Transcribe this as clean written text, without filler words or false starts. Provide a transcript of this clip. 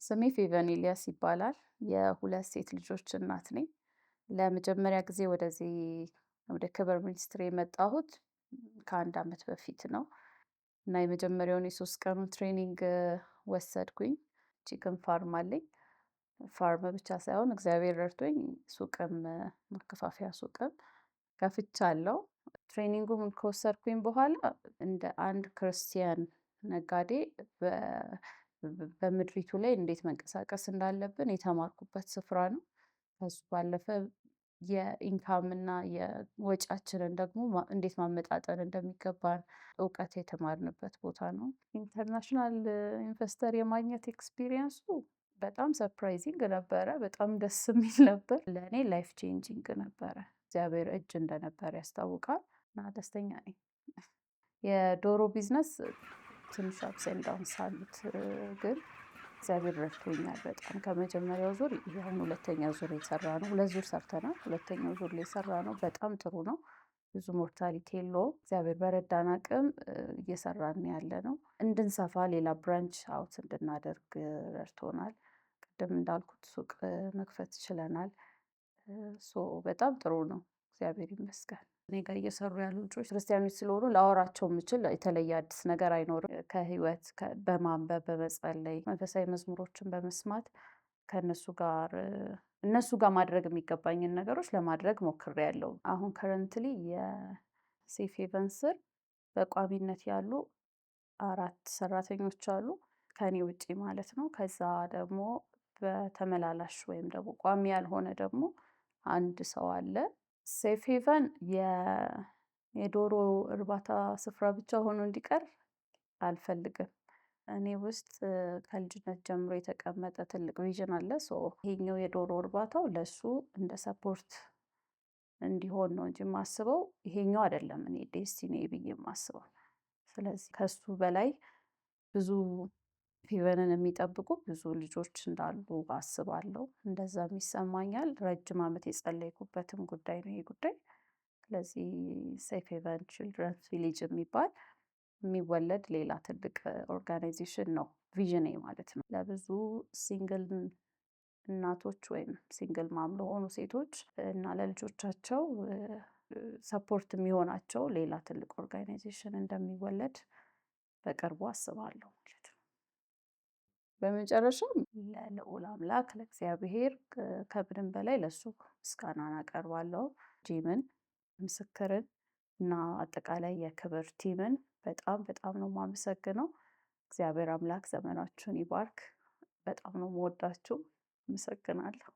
ስሜ ፌቨን ኤልያስ ይባላል። የሁለት ሴት ልጆች እናት ነኝ። ለመጀመሪያ ጊዜ ወደዚህ ወደ ክብር ministry የመጣሁት ከአንድ አመት በፊት ነው እና የመጀመሪያውን የ3 ቀኑን training ወሰድኩኝ። Chicken farm አለኝ። Farm ብቻ ሳይሆን እግዚአብሔር ረድቶኝ ሱቅም፣ ማከፋፈያ ሱቅም ከፍቻለሁ። Training ኡን ከወሰድኩኝ በኋላ እንደ አንድ ክርስቲያን ነጋዴ በምድሪቱ ላይ እንዴት መንቀሳቀስ እንዳለብን የተማርኩበት ስፍራ ነው። ከሱ ባለፈ የ income እና የወጪያችንን ደግሞ እንዴት ማመጣጠን እንደሚገባን እውቀት የተማርንበት ቦታ ነው። International investor የማግኘት experience ኡ በጣም surprising ነበረ። በጣም ደስ የሚል ነበር። ለእኔ life changing ነበረ። እግዚአብሔር እጅ እንደነበረ ያስታውቃል እና ደስተኛ ነኝ። የዶሮ ቢዝነስ ትንሽ ups and downs አሉት፣ ግን እግዚአብሔር ረድቶኛል በጣም። ከመጀመሪያው ዙር ይሄ አሁን ሁለተኛ ዙር የሰራ ነው። ሁለት ዙር ሰርተናል። ሁለተኛው ዙር ላይ የሰራ ነው። በጣም ጥሩ ነው። ብዙ mortality የለውም። እግዚአብሔር በረዳን አቅም እየሰራን ያለ ነው። እንድንሰፋ፣ ሌላ branch out እንድናደርግ ረድቶናል። ቅድም እንዳልኩት ሱቅ መክፈት ችለናል። So በጣም ጥሩ ነው። እግዚአብሔር ይመስገን። እኔ ጋር እየሰሩ ያሉ ልጆች ክርስቲያኖች ስለሆኑ ላወራቸው የምችል የተለየ አዲስ ነገር አይኖርም። ከህይወት በማንበብ፣ በመጸለይ፣ መንፈሳዊ መዝሙሮችን በመስማት ከእነሱ ጋር እነሱ ጋር ማድረግ የሚገባኝን ነገሮች ለማድረግ ሞክሬያለሁ። አሁን currently የ Safe Haven ስር በቋሚነት ያሉ አራት ሰራተኞች አሉ፣ ከኔ ውጪ ማለት ነው። ከዛ ደግሞ በተመላላሽ ወይም ደግሞ ቋሚ ያልሆነ ደግሞ አንድ ሰው አለ። Safe Haven የዶሮ እርባታ ስፍራ ብቻ ሆኖ እንዲቀር አልፈልግም። እኔ ውስጥ ከልጅነት ጀምሮ የተቀመጠ ትልቅ vision አለ። So ይሄኛው የዶሮ እርባታው ለሱ እንደ support እንዲሆን ነው እንጂ የማስበው ይሄኛው አይደለም እኔ destiny ብዬ የማስበው። ስለዚህ ከሱ በላይ ብዙ ፌቨንን የሚጠብቁ ብዙ ልጆች እንዳሉ አስባለሁ። እንደዛም ይሰማኛል። ረጅም ዓመት የጸለይኩበትም ጉዳይ ነው ይሄ ጉዳይ። ስለዚህ Safe Haven Children's Village የሚባል የሚወለድ ሌላ ትልቅ organization ነው vision ኤ ማለት ነው። ለብዙ single እናቶች ወይም single mom ለሆኑ ሴቶች እና ለልጆቻቸው support የሚሆናቸው ሌላ ትልቅ organization እንደሚወለድ በቅርቡ አስባለሁ ማለት ነው። በመጨረሻም ለልዑል አምላክ ለእግዚአብሔር፣ ከምንም በላይ ለእሱ ምስጋናን አቀርባለሁ። ጂምን፣ ምስክርን እና አጠቃላይ የክብር team ን በጣም በጣም ነው የማመሰግነው። እግዚአብሔር አምላክ ዘመናችሁን ይባርክ። በጣም ነው የምወዳችሁ። አመሰግናለሁ።